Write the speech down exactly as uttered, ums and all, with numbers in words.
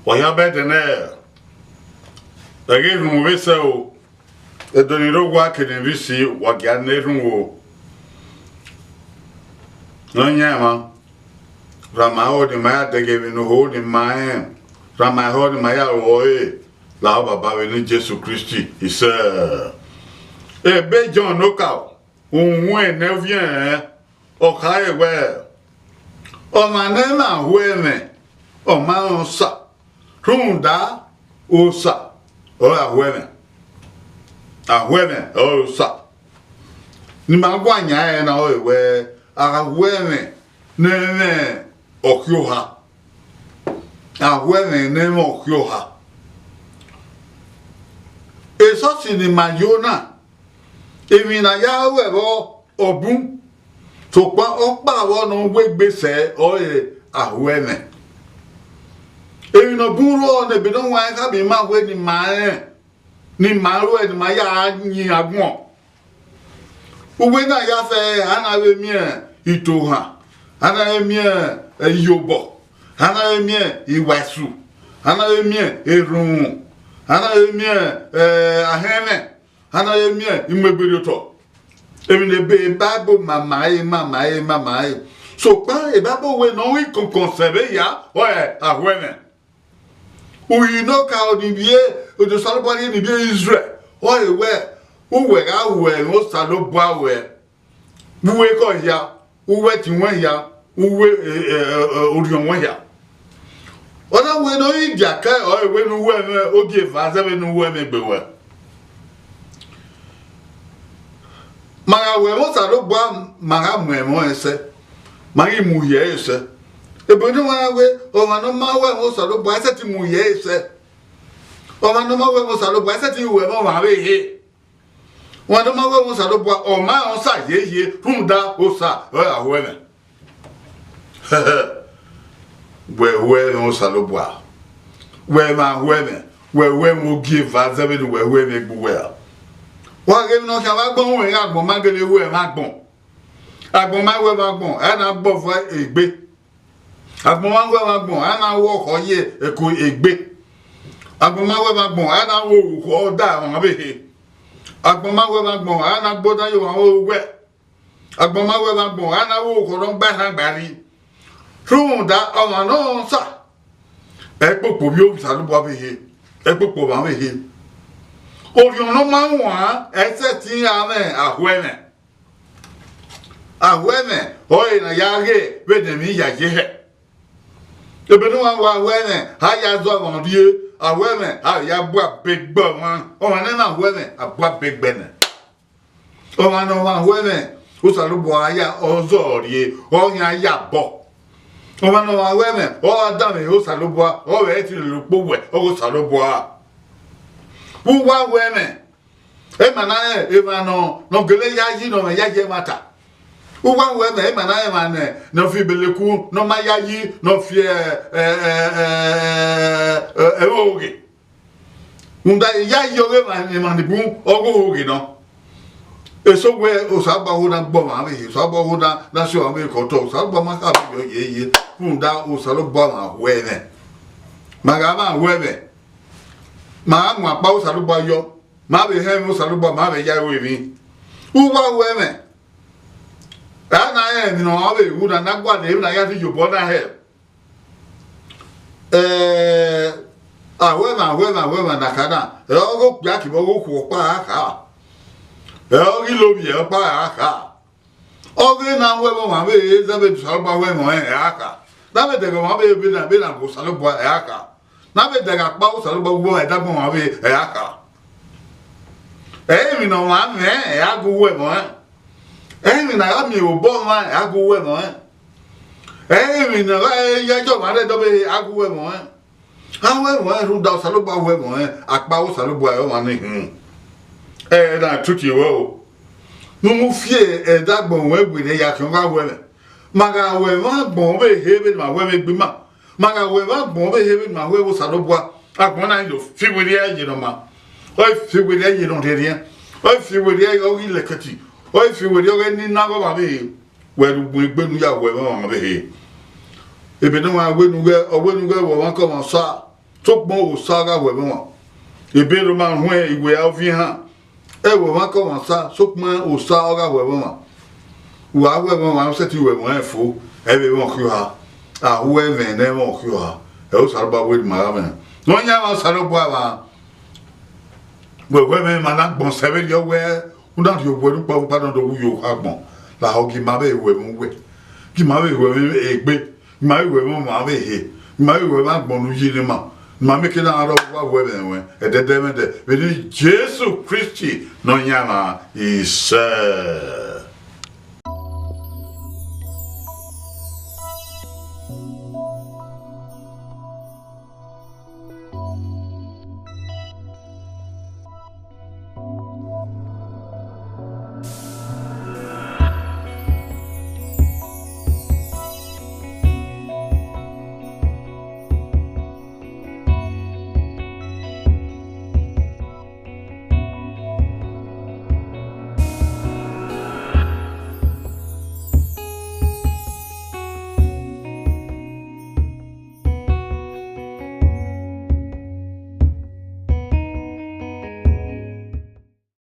Wa ya bẹdẹ nẹ, ẹghẹ erhunmwu vbe sẹ o, edo ni rre owa kene vbe isi, wa gia ne erhunmwu o. Ne ọ yan emwa, rhan ma ẹho ne ima ya dẹghe emwi ne oho ne ima rẹn, rhan ma ẹho ne ima ya ru ẹre, lahọ Ọba vbe eni Jesu Kristi isẹ. Ebe Jọn ne okaro, uhunmwu ne ọ viẹn rẹn, ọ khare wẹẹ, ọmwa ne ẹ na hu ẹmwẹ, ọ ma rẹn Osa, rhunmwuda Osa ọre a hu ẹmwẹ, a hu ẹmwẹ ọre Osa. Ne ima guan yan ẹre na ọre wẹẹ, a hu ẹmwẹ ne ẹ i mwẹ ọkhioha, a hu ẹmwẹ ne ẹ i mwẹ ọkhioha. Esọsi ne ima yo na, emwi ne a ya ru ẹvbo ọ bun, sokpan ọkpa vbọ ne ọ wegbe sẹ ọre a hu ẹmwẹ. Emwi ne ọ bun rrọọ ne ebe ne ọ wan khama ima wẹ ne ima rẹn, ne ima ruẹ, ne ima ya yin agbọn. Uwẹ na ya fẹ, a na vbe miẹn itohan, a na vbe miẹn iyobọ, a na vbe miẹn iwaesu, a na vbe miẹn erhunmwu, a na vbe miẹn, eh, ahẹnmwẹ, a na vbe miẹn imuegberriotọ. Emwi ne ebe Baibol ma ma ẹre, ma ma ẹre, ma ma ẹre. Sokpan Baibol wẹ ne ọ ghi kọnkọn sẹ vbe hia, ọre a hu ẹmwẹ. Uhi ne okaro ni vbe, ne Osanobua rhie ni vbe Izrẹl, ọre wẹ, uwẹ gha hu ẹmwẹ Osanobua ruẹ, vbe uwu ekhọe hia, uwu ẹtin ruẹn hia, uwu, eh, eh, eh, orhiọn ruẹn hia. Ọ na wẹ ne ọ ghi dia kẹ ọre wẹ ne u hu ẹmwẹ ogieva zẹ vbene u hu ẹmwẹ egbe ruẹ. Ma gha hu ẹmwẹ Osanobua, ma gha mu ẹmwẹ ọnrẹn sẹ, ma ghi mu uhi ẹre sẹ. Ebe ne ọ ma wẹ, ọmwa ne ọ ma hu ẹmwẹ Osanobua, ẹ sẹtin mu uhi ẹre sẹ. Ọmwa ne ọ ma hu ẹmwẹ Osanobua, ẹ sẹtin hu ẹmwẹ ọmwa vbe ehe. Ọmwa ne ọ ma hu ẹmwẹ Osanobua, ọ ma rẹn Osa yeye, rhunmwuda Osa ọre a hu ẹmwẹ. Wẹ hu ẹmwẹ Osanobua, wẹ ma hu ẹmwẹ, wẹ hu ẹmwẹ ogieva zẹ vbene uwẹ hu ẹmwẹ egbe uwẹ ra. Wa ghe emwi ne ọ khian vbe agbọn ru ẹre, agbọn ma gele hu ẹmwẹ agbọn. Agbọn ma hu ẹmwẹ agbọn, a na gbe ọvọ egbe. Agbọn ma hu ẹmwẹ agbọn, a na ru ọkhọ ye ẹko egbe. Agbọn ma hu ẹmwẹ agbọn, a na ru ọda ọmwa vbe ehe. Agbọn ma hu ẹmwẹ agbọn, a na gbe ọda ye ọmwa vbe uwẹ. Agbọn ma hu ẹmwẹ agbọn, a na ru ọkhọ ne ọ gba erhan gba rri. Rhunmwuda ọmwa ne ọ rẹn Osa, ẹkpokpo vbe Osanobua vbe ehe, ẹkpokpo ọmwa vbe ehe. Orhiọn ne ọ ma wan, ẹ sẹtin ra mwẹ a hu ẹmwẹ. A hu ẹmwẹ ọre ne a ya ghe vbene emwi yayi hẹ. Ebe ne uwa wa hu ẹmwẹ, a ya zọ ọmwa rrie, a hu ẹmwẹ, a ya bu abe gbe ọmwa, ọmwa ne ẹ na hu ẹmwẹ, a bu abe gbe nẹ. Ọmwa ne ọmwa hu ẹmwẹ, Osanobua ya ọ zọ rrie, ọ yan ya bọ. Ọmwa ne ọmwa hu ẹmwẹ, ọ gha danmwehọ Osanobua, ọ vbe ẹtin lele ukpo wẹ, ọ ghe Osanobua. Vbe uwa hu ẹmwẹ, emwa na rẹn emwa nọ, ne ọ gele yayi ne ọ mwẹ yayi ẹmwata. Uwa hu ẹmwẹ, emwa na rẹn emwa nẹ, ne ọ fi ibeleku, ne ọ ma yayi, ne ọ fi, ẹ, ẹ, ẹ, ẹ, ẹ, ẹvbo oghe. Rhunmwuda iyayi ọghe emwa, emwa ni bun, ọ ghe oghe nọ. Eso wẹ Osanobua ho na gbe ọmwa vbe ehe, Osanobua ho na, na si ọmwa vbe ke otọ, Osanobua ma kha vbe yọ yeye, rhunmwuda Osanobua ma hu ẹmwẹ. Ma gha ma hu ẹmwẹ, ma gha mu akpa Osanobua yọ, ma vbe họn ẹmwẹ Osanobua, ma vbe ya ru emwi. Uwa hu ẹmwẹ, a na rẹn emwi ne ọ vbe ru na, na gualọ emwi ne a ya fi ye obọ na hẹ. Eh, a hu ẹmwẹ, a hu ẹmwẹ, a hu ẹmwẹ na kha na, ẹ, ọghe okpia kevbe ọghe okhuo ọkpa a kha. Ẹ, ọghe ilovbiẹ ọkpa a kha. Ọghe na hu ẹmwẹ ọmwa vbe ehe, zẹ vbe Osanobua hu ẹmwẹ ọnrẹn, ẹ a kha. Na vbe dẹghe ọmwa vbe ehe vbene, vbene a gu Osanobua, ẹ a kha. Na vbe dẹghe akpa Osanobua gu ọmwa ẹdẹ agbọn ọmwa vbe, ẹ a kha. Ẹ i emwi ne ọmwa mwẹ, ẹ a gu hu ẹmwẹ ọnrẹn. Ẹ i emwi ne a gha miẹn vbe obọ ọmwa, ẹ a gu hu ẹmwẹ ọnrẹn. Ẹ i emwi ne ọ gha ya ẹjọ ọmwa rre ẹdẹ ọvbehe, a gu hu ẹmwẹ ọnrẹn. A hu ẹmwẹ ọnrẹn rhunmwuda Osanobua hu ẹmwẹ ọnrẹn, akpa Osanobua ọre ọmwa ni hin. Ẹ na tutu ruẹ o. Ne u mu fi ẹdẹ agbọn ruẹ werriẹ ya khian gha hu ẹmwẹ. Ma gha hu ẹmwẹ agbọn vbe ehe vbene ima hu ẹmwẹ egbe ima. Ma gha hu ẹmwẹ agbọn vbe ehe vbene ima hu ẹmwẹ Osanobua. Agbọn na do fi werriẹ ye ne ọ ma. Ọ i fi werriẹ ye ne ọ rhiẹnrhiẹn. Ọ i fi werriẹ ọ ghi lẹkẹti. Ọ i fi werriẹ ọ ghi ni na ọmwa vbe ehe. Wẹ rhunmwuda egbe ne u ya hu ẹmwẹ ọmwa vbe ehe. Ebe ne ọmwa wẹ ne u ghẹ, ọ wẹ ne u ghẹ vbe ọmwa ke ọmwa Osa. Tokpọn Osa gha hu ẹmwẹ ọmwa. Ebe Roma huẹn iwe a oviẹn han. Ẹ wẹ ọmwa ke ọmwa sa, sokpan Osa ọ gha hu ẹmwẹ ọmwa. Wa hu ẹmwẹ ọmwa, ọ sẹtin hu ẹmwẹ ọnrẹn fo, ẹ vbe mwẹ ọkhioha. A hu ẹmwẹ ne ẹ mwẹ ọkhioha, ẹ Osanobua wẹ ne ima gha mwẹ. Nọyaẹnmwa Osanobua mwa, wẹ hu ẹmwẹ ma na gbọn sẹ vberriọ wẹ, u na rhie owa ne ukpavukpa nọ do wu ye oha agbọn, lahọ gie ima vbe hu ẹmwẹ uwẹ, gie ima vbe hu ẹmwẹ egbe, gie ima vbe hu ẹmwẹ ọmwa vbe ehe, gie ima vbe hu ẹmwẹ agbọn ne u yi ne ima, ne ima miẹn eke na rọ vbe uwa hu ẹmwẹ ruẹn, ẹdẹdẹmwẹdẹ, vbe eni Jesu Kristi Nọyaẹnmwa, isẹ.